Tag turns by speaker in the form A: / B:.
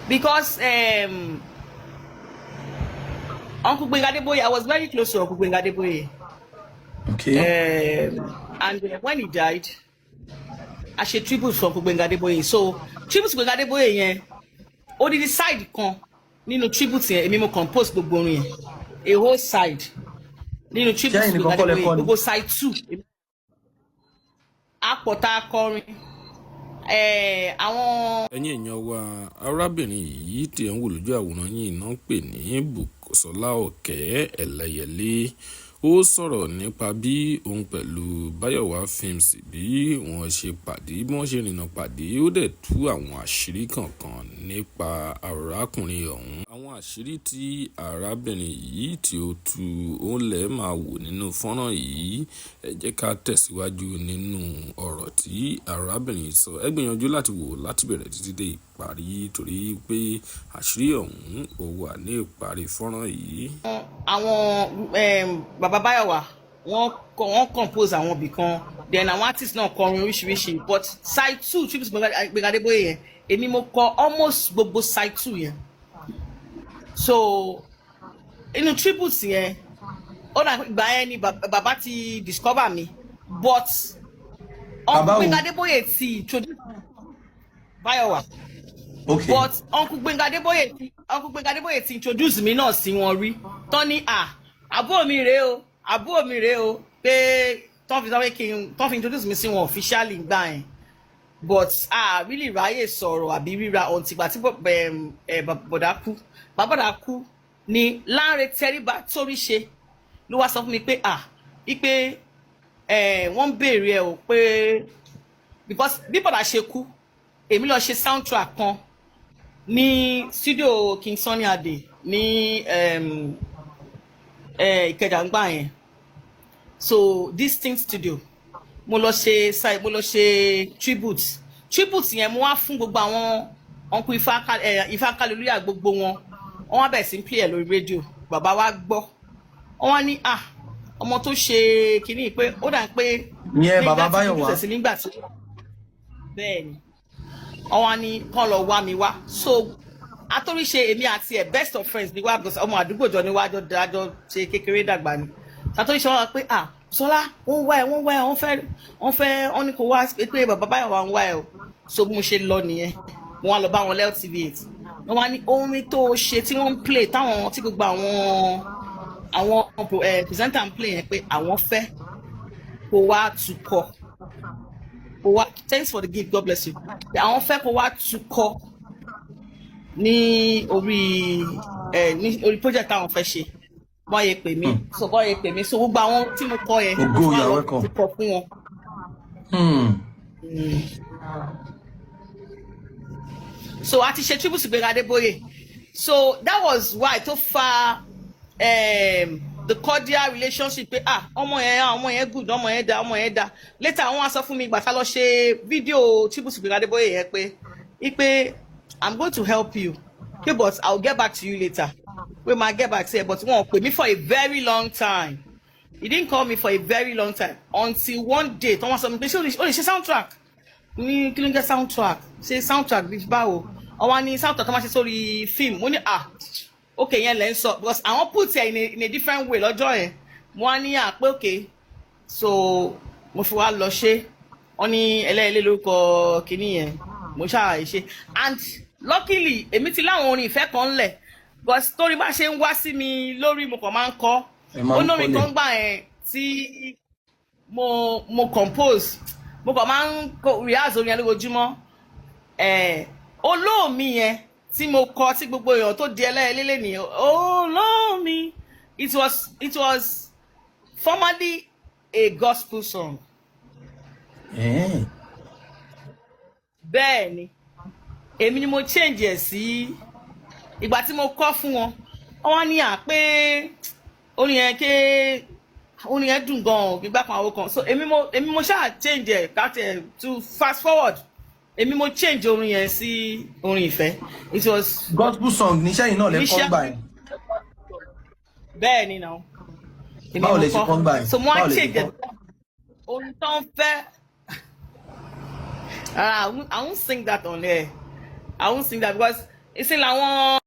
A: Because Uncle Gbenga Adeboye, I was very close to Uncle Gbenga Adeboye. And when he died, I ṣe tribute for Uncle Gbenga Adeboye. So tribute to Gbenga Adeboye yẹn, odidi side kan nínú tribute yẹn, èmi mo compose gbogbo orin yẹn. A whole side nínú tribute
B: Ṣé
A: to
B: ẹ̀yin
A: Gbenga
B: nìkan kọ́ lẹ
A: Adeboye,
B: kọ ni?
A: Gbogbo side two. Apọ̀ta akọrin. Àwọn
C: Ẹ̀yin èèyàn wa, arábìnrin yìí tí ẹ̀ ń wò lójú àwòrán yìí náà ń pè ní Bùsọ́lá Òkè Ẹlẹ́yẹlé. Ó sọ̀rọ̀ nípa bí òun pẹ̀lú Báyọ̀wá Films, bí wọ́n ṣe pàdé, bí wọ́n ṣe rìnnà pàdé. Ó dẹ̀ tú àwọn àṣírí kankan nípa arákùnrin ọ̀hún. Àwọn àṣírí tí arábìnrin yìí tí ó tú, òun lẹ̀ máa wò nínú fọ́nrán yìí. Ẹ jẹ́ ká tẹ̀síwájú nínú ọ̀rọ̀ tí arábìnrin yìí sọ. Ẹ gbìyànjú láti wò láti bẹ̀rẹ̀ títí dé ìparí, torí pé àṣírí ọ̀hún ó wà ní ìparí fọ́nrán yìí.
A: Àwọn bàbá Báyọ̀wá, wọ́n compose àwọn ibì kan, then àwọn artist náà kọrin oríṣiríṣi, but side two tribute Gbenga Adeboye yẹn, èmi mo kọ almost gbogbo side two yẹn. So inú tribute yẹn, ó dà, ìgbà yẹn ni bàbá ti discover mi, but
B: Bàbá
A: Uncle
B: wo?
A: Gbenga Adeboye ti introduce Báyọ̀wá. But Uncle Gbenga Adeboye ti introduce mi náà sí wọn rí, tán ní, "À, àbúrò mi rèé o, àbúrò mi rèé o," pé tán fi sọ pé kí n tán fi introduce mi sí wọn officially gbà yẹn, but a really ráyè sọ̀rọ̀ àbí ríra until ìgbà tí bọ̀dá kú. Bàbá kú ni Lánrè Tẹríba torí ṣe ló wá sọ fún mi pé, à, ipe wọ́n ń béèrè ẹ o, pé because bí bọ̀dá ṣe kú, èmi lọ ṣe soundtrack kan ní studio King Sunny Adé ní Ìkẹjà ńgbà yẹn. So distinct studio, mo lọ ṣe side, mo lọ ṣe tribute yẹn. Mo wá fún gbogbo àwọn uncle Ifá Kálólúyà, gbogbo wọn, wọn wá bẹ̀rẹ̀ sí ń play ẹ̀ lórí rédíò. Bàbá wa gbọ́, wọn wá ní, "Ah, ọmọ tó ṣe kinní," pé ó dà pé
B: Ìyẹn bàbá
A: nígbà tí
B: Báyọ̀wá.
A: introduce sí nígbà tí, bẹ́ẹ̀ ni, wọ́n wá ní kán lọ wá mi wá. So atóríṣe, èmi àti ẹ̀, best of friends ni wá, because ọmọ àdúgbò jọ ni wá, jọ dájọ ṣe kékeré dàgbà ni. Atóríṣe wọn wá pé, "Ah, Sọlá, wọ́n wá ẹ, wọ́n wá ẹ, wọ́n fẹ́ wọ́n ní kó wá, pé bàbá Báyọ̀wá ń wá ẹ o." So bí mo ṣe lọ nìyẹn, mo wá lọ bá wọn LTV 8. Wọ́n wá ní orin tó ṣe tí wọ́n ń play, táwọn tí gbogbo àwọn presenter ń play yẹn, pé àwọn fẹ́ kó wá tukọ̀, kó wá. Thanks for the gift, God bless you. Àwọn fẹ́ kó wá tukọ̀ ní orí project táwọn fẹ́ ṣe. Wọ́n yẹ pè mí, so wọ́n yẹ pè mí, so gbogbo àwọn tí mo kọ yẹn,
B: Ògo,
A: mo wá
B: you are
A: lọ
B: welcome.
A: tukọ̀ fún wọn. So a ti ṣe tribute to Gbenga Adeboye, so that was why tó fa the cordial relationship, pé, "Ah, ọmọ yẹn, ah, ọmọ yẹn good, ọmọ yẹn da, ọmọ yẹn da." Later, wọ́n wá sọ fún mi ìgbà tá a lọ ṣe fídíò tribute to Gbenga Adeboye yẹn pé, "I'm going to help you," pé, "but I will get back to you later," pé máa get back to you, but wọ́n pè mí for a very long time. He didn't call me for a very long time until one day tí wọ́n sọ mi pé, "Ṣé o lè ṣe soundtrack?" Ní kí ló ń jẹ́ soundtrack? Ṣe soundtrack bí báwo? Ọwọ́ ní soundtrack tó máa ṣe sórí fíìmù. Mo ní, "Ah, okay, yẹn lẹ́ ń sọ," because àwọn put it in a different way lọ́jọ́ yẹn. Mo wá ní, à, pé okay. So mo fi wá lọ ṣe. Wọ́n ní Ẹlẹ́yẹlé lórúkọ kínní yẹn. Mo ṣáà ṣe, and luckily, èmi ti láwọn orin ìfẹ́ kan ńlẹ̀, but torí bá ṣe ń wá sí mi lórí, mo kàn máa ń kọ́.
B: Ẹ máa ń
A: Olórin
B: kọ́lẹ̀.
A: kan gbà yẹn tí mo compose, mo kàn máa ń rehearse orin yẹn lójoojúmọ́. Olóòmí yẹn tí mo kọ, tí gbogbo èèyàn tó di Ẹlẹ́yẹlé lé nìyẹn, olóòmí, it was formerly a gospel song. Bẹ́ẹ̀ ni, èmi ni mo change ẹ̀ sí. Ìgbà tí mo kọ́ fún wọn, wọ́n wá ní, à, pé orin yẹn, ké orin yẹn dùn gan-an, gbígbà kan àwọn kan. So èmi mo ṣáà change ẹ̀ ká tiẹ̀ to fast forward, èmi mo change orin yẹn sí orin ìfẹ́. It was
B: Gospel song níṣẹ́ yìí náà lẹ kọ́ gbà yẹn?
A: Bẹ́ẹ̀ ni náà, èmi
B: Báwo
A: mo
B: lẹ ṣe kọ́ gbà yẹn?
A: So mo wá
B: Báwo lẹ ṣe
A: change ẹ̀
B: kọ́?
A: Orin tó ń fẹ́. Ah, I won't sing that on air. I won't sing that because Ìsìn làwọn.